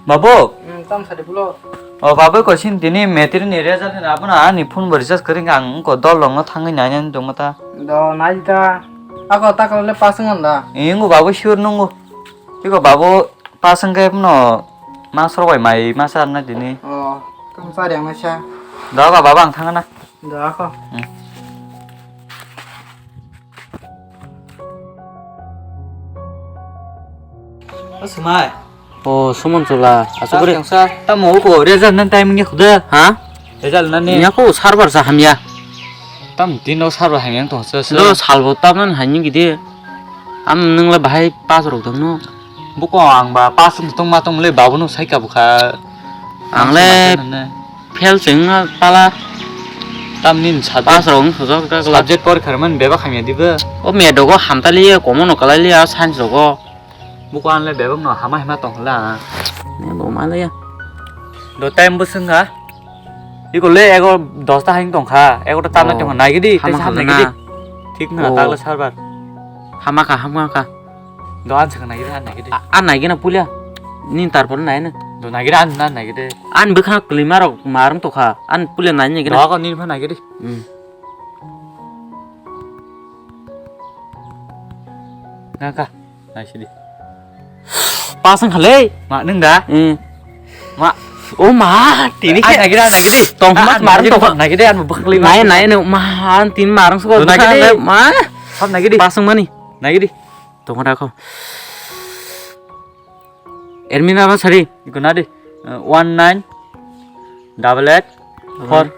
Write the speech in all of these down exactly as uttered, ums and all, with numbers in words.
Babu. Hmm, tam sadi pulo. O babu, ko sin tini metri ni result ni abono ani phone bo recharge kwrwi ang ko dol rok no thangwi nainani tongma ta. Do nai ta. Ako ta ko le pass wng da. Ingo babu sure nungo. Iko babu pass wng khe no mas rok bai mai masa na tini. O, tam sadi ang sa. Do ba babu ang thangna. Do ako. Hmm. O Sumai. O Sumon Chwla, asuk kore. Tamo uko result nan time nge khuda. Ha? Result nan ni. Nya ko server sa hamya. Tam din no server hamya tong sa sa. Do salbo tam nan hamya gidi. Am nung le bahai pass rok dong no. Buko ang ba pass tong ma tong le babu no sai ka bukha. Ang le fail cheng pala. Tam nin subject. Pass rok sojak ka class. Subject por kharman bebak hamya diba. O me dogo hamtali ye komo no kalali a science rogo. Buko anle bebak no hama hima tong hla. Ne bo ma le ya. Do time bo sung ha. Iko le ego dosta haing tong kha. Ego to tamna tong nai gidi. Hama kha nai gidi. Thik na tagla server. Hama kha, hama kha. Do an sung nai gidi, an nai gidi. An nai gina pulia. Nin tarpor nai na. Do nai gidi, an nai gidi. An bwkha klima rok marung to kha. An pulia nai nai gidi. Do ko nin pha nai gidi. Hmm. Nang kha. Naisidi. Pass wngkha le. Ma, nwng da? Hmm. Ma. O ma, tini khe. Naigidi, naigidi. Tong ma, marung tong. Naigidi, ano bwkhakli. Nai, nai, no, ma, tini marung suko. Naigidi. Ma. Sab naigidi. Pass wngmani. Naigidi. Tong da kho. Admin aba sari. Iko nadi. Eh, one nine double eight four.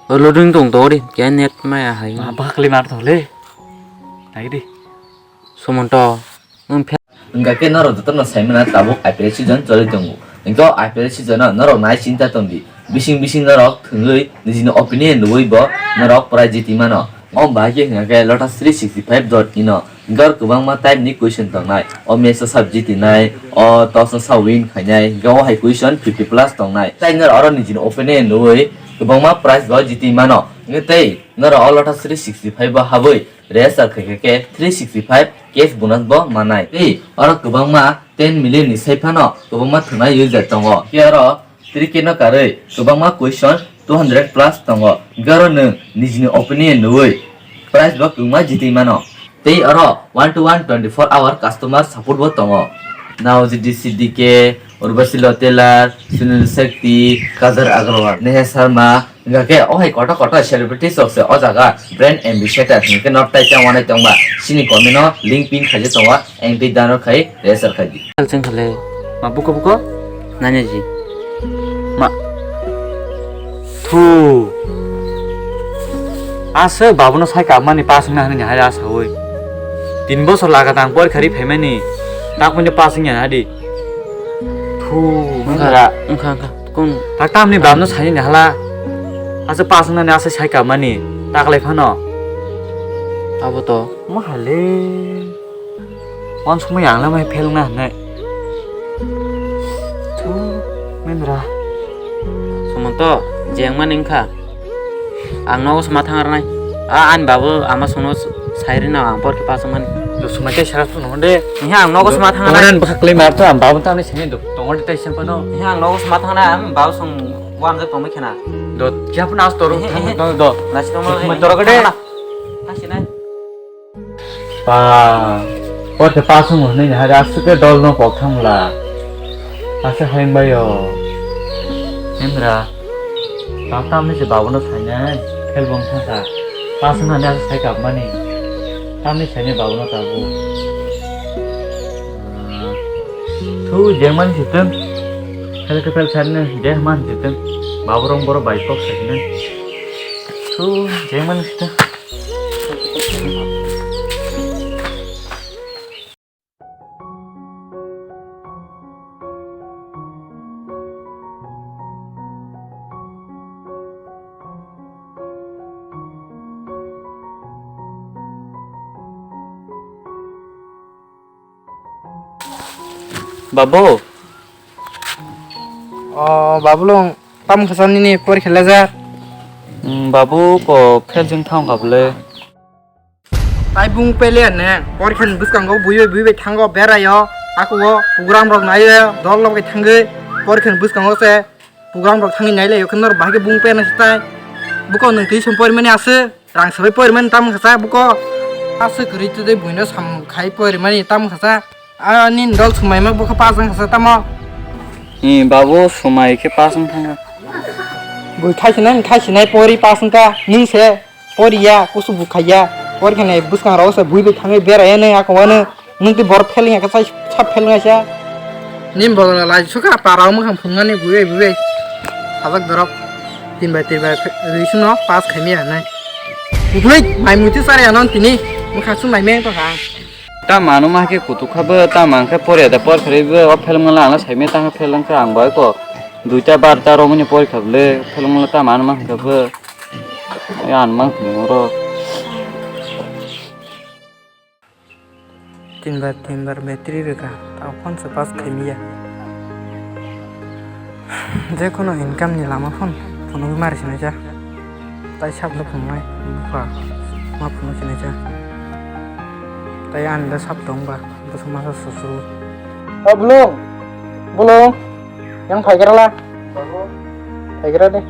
O loading tong tori, kaya net maya hai. Ma bakli mar thole. Naidi. Sumonto. Wng phe- Wngkha khe norok jotono saimano tabuk I P L season choli tongo. Wngkha o I P L season-o norok nai chinta tongdi. Bising bising norok thwngwi nijini opinion rwui bo norok prize jiti mano. Om bahai khe wngkha khe Lotus three sixty five dot in-o. Hingke oro kwbangma type ni question tongnai. O match o sab jitinai, o toss o sab win khainai, hingke o hai question fifty plus tongnai. Tai noro oro nijini opinion rwui kwbangma prize bo jiti mano. Hingke tei noro o Lotus three sixty five bo habwi register khaikha khe three sixty five cash bonus bo mannai. Tei oro kwbangma ten million ni sai phano kwbangma thwnai user tongo. Hingke oro Tei keno karwi kwbangma question two hundred plus tongo. Garo nwng nijini opinion rwui prize bo kwbangma jitwi mano. Tei oro one to one twenty four hour customer support bo tongo. Naoji D C D K, Urvashi Lotelar, Sunil Shakti, Kajar Agrawal, Neha Sharma, hingkha khe o hai kotor kotor celebrities rok se o jaga brand ambassador hingkhe no tai tei wanai tongba. Chini comment o link pin khaijak tongo, ang tei download khai register khaidi. Chwng khale. Ma buko buko? Nanya ji. Ma. Thu. Asa babuno sai ka mani pass wngna hwnwi hai asa oi. Tin bosor laga tang porikha ri phaimani. Tak punya pass wngya hadi. Thu. Wngkha, wngkha, wngkha. Kung. Tak tamni babuno sai ni hala. Asa pass wngna ni asa sai ka mani. Tak lai phano. Abo to. Mo hale. Wan sumui ang lamai phel na hinai. Thu, mendra. Sumonto, jengmani wngkha. Ang nogo suma thang rwnai. A, ani babu ama songno sai rwna ang porkhe pass wngmani. Do sumai tei sara phano de. Ihe ang nogo suma thang rwnai. Tongo bwkha klai mar to ang babu tamni sini do. Tongo de tai sempano. Ihe ang nogo suma thang rwnai, ang babu song wam jak tongbai khena. Do, kiya phano as toro. Ihe, ihe. Do, do. Nasi tongma. Sumai toro gede. Nasi nai. Pa, porte pass wng hwnwi hai aswk khe dol no kok thang la. Aswk hai wng bai o. Hemra, tang tamni se babu no sainai, fel bong thang kha. Pass wng hwnwi aswk sai kap mani. Tamni sainai babu no tabuk. Ah, thu jeng mani se tong. Fel khe fel sainai, jeng mani se tong. Babu rong borok bai kok sainai. Thu jeng mani se tong. Babu. O, Babulung, tam khasa nini porikha lejak? Hmm, babu, ko fail jeng thang kha bole. Tai bung pele ne, porikha ni bwskango bui bai bui bai thango beraio, Ako o program rok naiyo, dol lok bai thangwi, porikha ni bwskango se program rok thangwi nailaio khe norok bahai khe bung pena se tai. Buko nwng twi som porimani ase, rang sabai porimani tamo kha sa buko. Ase kwrwi twi buino samung khai porimani tamo kha sa. A nini dol swmai ma bukha pass wng kha sa tamo. Ni babu swmai khe pass wng thangkha. Bui thaisinai, thaisinai pori pass wngkha, nwng se. Poriya, kusu bukhaiya, porikhane bwskangrok se bui bai thangwi beraiya nwng ako wano, nwng tei borok pheling ya khe sai sab pheling aisa. Nim bogla lai sukha para o mukhang phungnani bui bai bui bai. Sajak dorok tin bai tin bai rwi sino pass khaimya hinai. Bui mai muitu chari anon tini, mukha sung mai meng to ha. Ta manu ma khe kutuk kha bo, ta man khe poriya da por kharwi bo, o pheling mala ang saimya ta pheling kha ang bai ko. Duita barta romani porikha bwle, pheling mala ta manu ma kha bo. Yan mang hwnwi oro. Tinbar, tinbar battery rwkha, tao phone se pass khaimya. Jekono income ni lama phone, phunugwi mari sinaija. Tai sablo phungnai, bupha, ma phunuk sinaija. Tai ani da sab tongba, bwswk masa susuru. O Bulung, Bulung. Yang phaigra la. Phaigra de.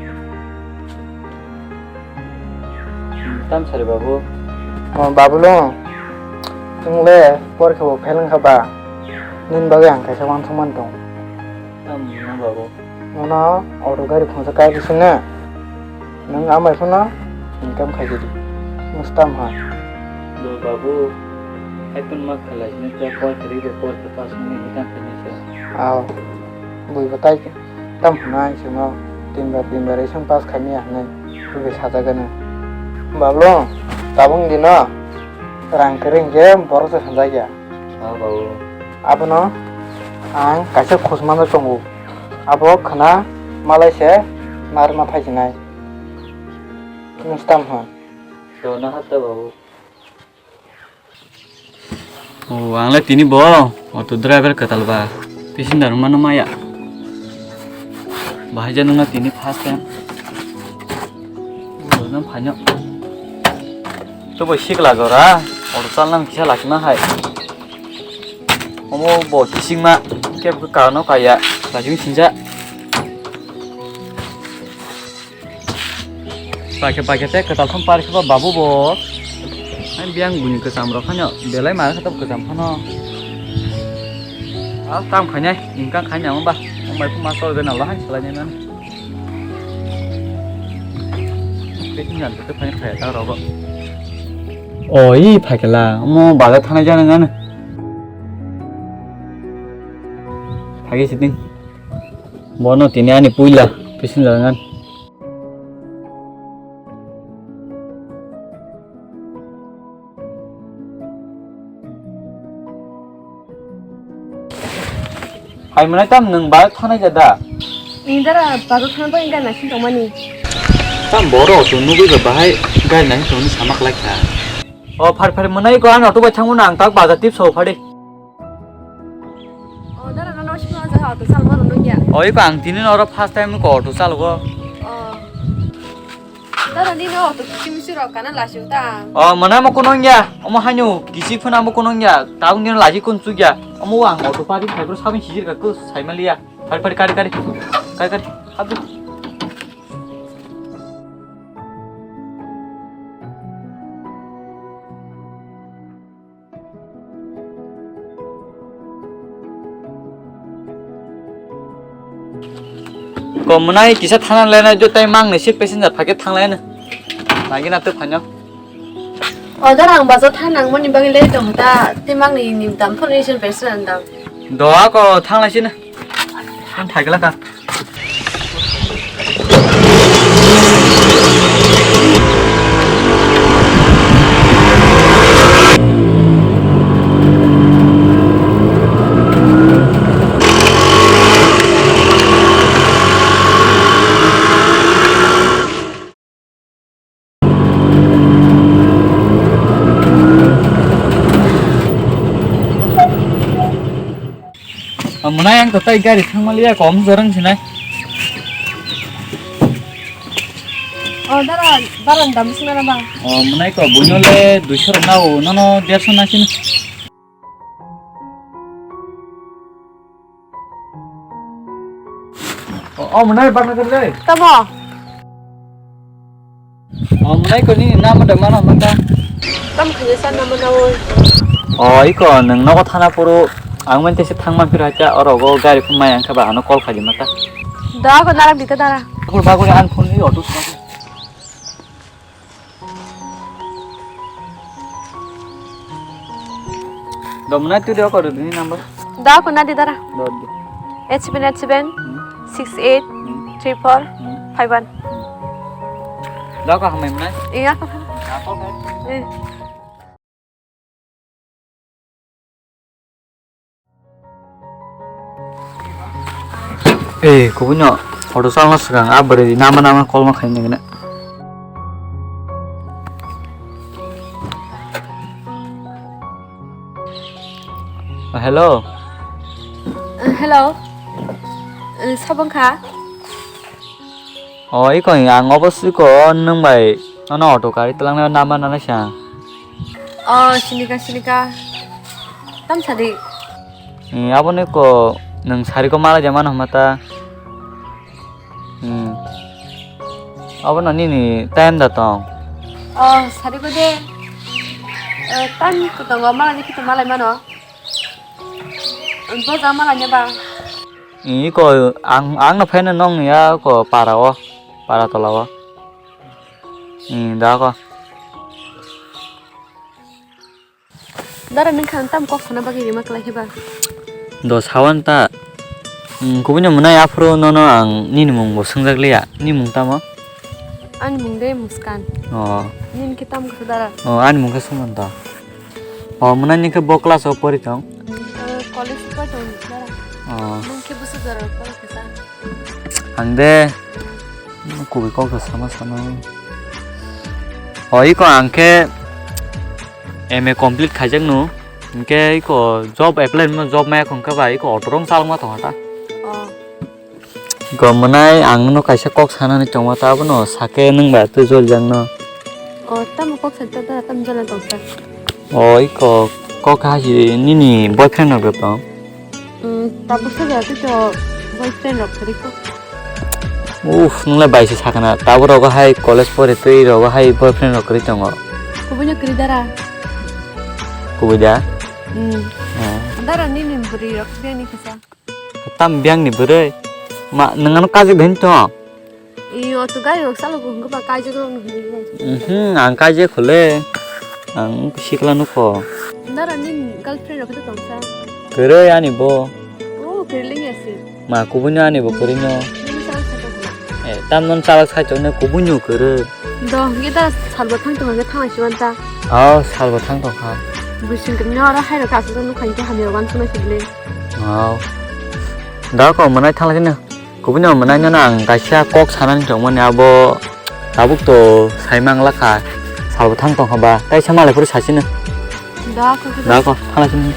Tam sari babu. O babu lo. Tung le por khe bo phelang kha ba. Nin bagwi ang kaisa wansuk man tong. Tam na babu. Nono auto gari phunsa kai bising na. Nwng amai phano income khai di. Mustam ha. Bo babu, hai pun ma khalai sini kya por kari bo por ke pas ni income khai ni se. Aw. Bui batai. Tam hwnai chwngno tinbar tinbar isang pass khaimya hwnwi bwrwi sajagano. Bablo, tabuk dino rang kwrwi hinkhe borok se sanjakya. Ah, babu. Abono ang kaisa khosmano tongo. Abo khna malai se narwkna phaisinai. Nung se tam hwn? To na hatta, babu. O, ang le tini bo auto driver kwtal ba, passenger mano maya. Bahai ja nungna tini first time. O, nang phaino. To bo sikla jora, auto chalna kisa lakima hai. Omo bo kisingma, kebo karno kaya, lajing sinja. Paikhe, paikhe, tei kwtal thum parikhe ba babu bo. Hai biyang buni kwcham rok phano belai ma khe tab kwcham phano. A tam khainai, ingkang khainai amo ba. Amo bai phuma sol gana lo hai salai nai mani. Pek ni jan khe phai phai ta rogo. O, i phaikhe la, omo bazar thanai jana ngana. Phai siting. Bono tini ani puila, pisin la ngan. Hai mwnai tam nwng bazar thanai ja da? Ni dara bazar thangba inga naising tongmani. Tam boro auto nugwi ba bahai gari naising tongmani samak lai kha. O phar phar mwnai ko ang auto bai thangmano ang tak bazar tip so phari. O dara no sima ja auto salma no ya. O iko ang tini no oro first time ko auto salgo. O. Dara ni no auto kimi siro kana la siu ta. O mana mo kono ya. Omo hanyu kisi phuna mo kono ya. Taung ni la ji kun chu ya. Omo ang auto pari phai bro sabin sijir ka ko sai maliya. Phari phari kari kari. Kari kari. Habu. Kom mwnai kisa thana lena jo tai mang ni seat passenger phai khe thang lena. Nagi na tei phaino. O dara ang bazar thang nang mani bagwi le tong ta tei mang ni ni dam phone ni seat passenger dam. Do ako thang lai sini. Ang thai gela ka. Mwnai ang to tai gari thangmaliya kom jorang sinai. O dara barang dam sinana bang. O mwnai ko buino le duiso rok nao nono derso na sini. O, O, o, mwnai bakna kar le. Tamo? O, mwnai ko nini nama da mana mata. Tam khani sa nama na oi. O, iko nwng nogo thana poro ang men tese thangma phira cha oro go gari phun mai ang kha ba ano call khaji mata. Da ko naram dita dara. Ko ba ko an phun ni auto sa. Domna tu dia ko ni number. Da ko na di dara. Do di. Eight seven eight seven six eight three four five one. Da ko hamai mna. Iya ko. Ako ko. Eh. Eh, kubui no auto salna swkang a bwrwi nama nama call ma khaina gana. Hello. Hello. Sabang kha? O, iko ang obo siko nwng bai nono auto gari twlangna nama nana sa. O, sinika, sinika. Tam sadi. Aboni ko nwng sari ko mala jama no mata. Abono nini time da tong. O, sari ko de. Time ko tongo mala ni kito malai mano. Boja mala ne ba. Iko ang ang no phaina nong ya ko para o, para tola o. Da ko. Dara nwng kha tam kok sana bagwi rima kwlai khe ba. Do sawan ta. Kubui no mwnai aphuru nono ang nini mung bo swngjak liya. Nini mung tamo? Ani mung de Muskan. O. Nini khe tam khe dara? O, ani mung khe Sumanta. O, mwnai ni khe bo class o pori tong? College pori tong dara. O. Mung khe busu dara pori khe sa. Ang de kubui kok da sama sana. O, iko ang khe M A complete khaijak no. Hingke iko job apply mo job maya khong khe ba iko auto rong chalok ma tong ta. O. Iko mwnai ang no kaisa kok sanani tongma ta abono sake nwng ba twi jol jang no. O, tamo kok sa ta ta tam jol tong sa. O, iko kok ha si nini boyfriend rok tong. Tabuk soja tei to boyfriend rok kwrwi kok. Uff, nwng le bai se sakana. Tabuk rogo hai college pore tei rogo hai boyfriend rok kwrwi tongo. Kubui no kwrwi dara. Kubui da? Hmm. Dara nini bwrwi rok biyang ni kisa. Tam biyang ni bwrwi? Ma, nwng ano kajik bhai to? Iyo, to gari rok salo ko hwnba kaijak rok no hwnwi. Mhm, ang kaijak khole. Ang sikla nukho. Nara ni girlfriend rok to tongsa. Kwrwi ani bo. Oh, kwrwi ya si. Ma kubuni ani bo kwrwi no. Nini sa sa to. Eh, tam non chalak sai to ne kubuni kwrwi. Do, ge da salbo thang to ge thang si wanta. Oh, salbo thang to kha. Bising kwrwi no aro hai rok asuk nukha to hamya wan suna si bile. Oh. Da ko manai thang lagi na. Kubuni mwnai no ang kaisa kok sanani tongmani abo tabuk to saimang lakha salbo thang tongkha ba taisa malai phuru sachino. Da ko. Da ko thala sini.